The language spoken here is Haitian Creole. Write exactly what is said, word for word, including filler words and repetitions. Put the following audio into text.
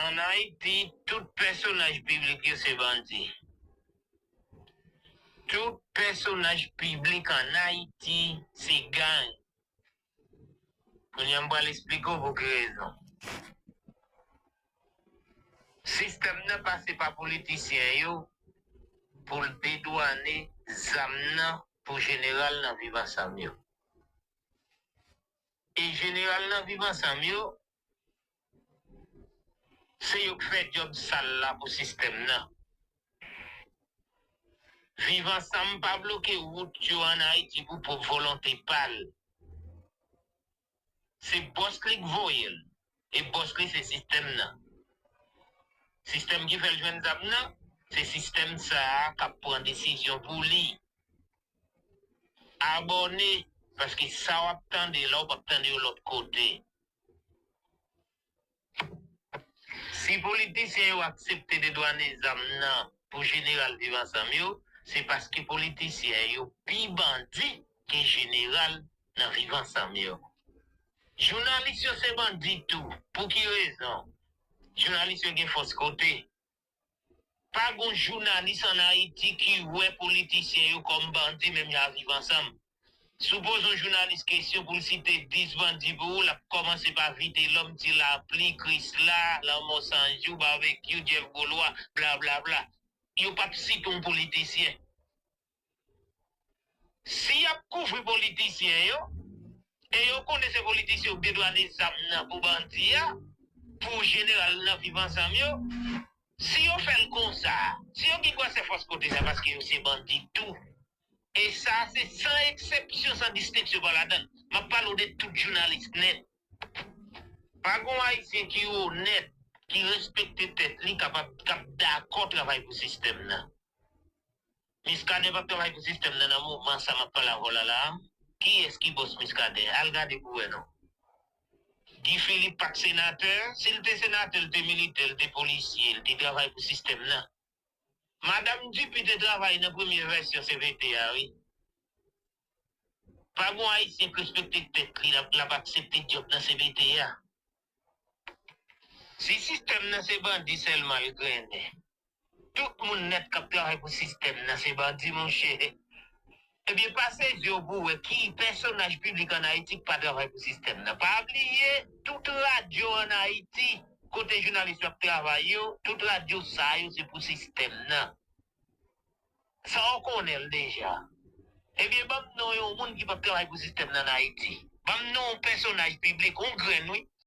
An Ayiti, tout pèsonaj piblik yo se bandi. Tout pèsonaj piblik an Ayiti se gang. Kounye a m pral esplike w pou ki rezon. Sistèm nan pase pa politisyen yo pou l dedwane zam nan pou jeneral nan Viv Ansanm yo. E jeneral nan Viv Ansanm yo, se yo k fè djòb sal la pou sistèm nan. Viv Ansanm pa bloke wout yo an Ayiti pou pwòp volonte pa l. Se bòs li k voye l. E bòs li se sistèm nan. Sistèm ki fè l jwenn zam nan, se sistèm sa a k ap pran desizyon pou li. Abòne, paske sa w ap tande la, w p ap tande yo lòt kote. Si politisyen yo aksepte dedwane zam nan pou jeneral Viv Ansanm yo, se paske politisyen yo pi bandi ke jeneral nan Viv Ansanm yo. Jounalis yo se bandi tou. Pou ki rezon? Jounalis yo gen fòs kote. Pa gon jounalis an Ayiti ki wè politisyen yo kòm bandi menm jan a Viv Ansanm. Si w poze yon jounalis kesyon pou l site dis bandi pou ou, l ap kòmanse pa Vitelòm, Ti Lapli, Krisla, Lanmò Sanjou, Babekyou, Jeff Golwa, blablabla. Yo p ap site yon politisyen. Si y ap kouvri politisyen yo, e yo konnen se politisyen yo k dedwane zam nan pou bandi a, pou jeneral nan Viv Ansanm yo, si yo fè l konsa, si yo gen gwosè fòs kote sa, paske yo se bandi tou. E sa se san eksepsyon, san distenksyon pa ladan l. M ap pale w de tout jounalis nèt. Pa gon Ayisyen ki onèt, ki respekte tèt li, kapab, k ap dakò travay pou sistèm nan. Miskaden p ap travay pou sistèm nan nan moman sa m ap pale avè w la la a. Kiyès ki bòs Miskaden? Al gade pou wè non. Guy Philippe pa t senatè. Si l te senatè, l te militè, l te polisye, l te travay pou sistèm nan. Madanm Dupuy te travay nan premye vèsyon C P T a, wi. Pa gon Ayisyen k respekte tèt li, l ap, l ap aksepte djòb nan C P T a. Si sistèm nan se bandi sèlman l grennen, tout moun nèt k ap travay pou sistèm nan se bandi, monchè. Ebyen, pase je w pou w wè ki pèsonaj piblik an Ayiti k pa travay pou sistèm nan. Pa bliye, tout radyo an Ayiti, kote jounalis yo ap travay yo, tout radyo sa yo se pou sistèm nan. Sa w konnen l deja. Ebyen, ban m non yon moun ki p ap travay pou sistèm nan an Ayiti. Ban m non yon pèsonaj piblik, yon grenn, wi.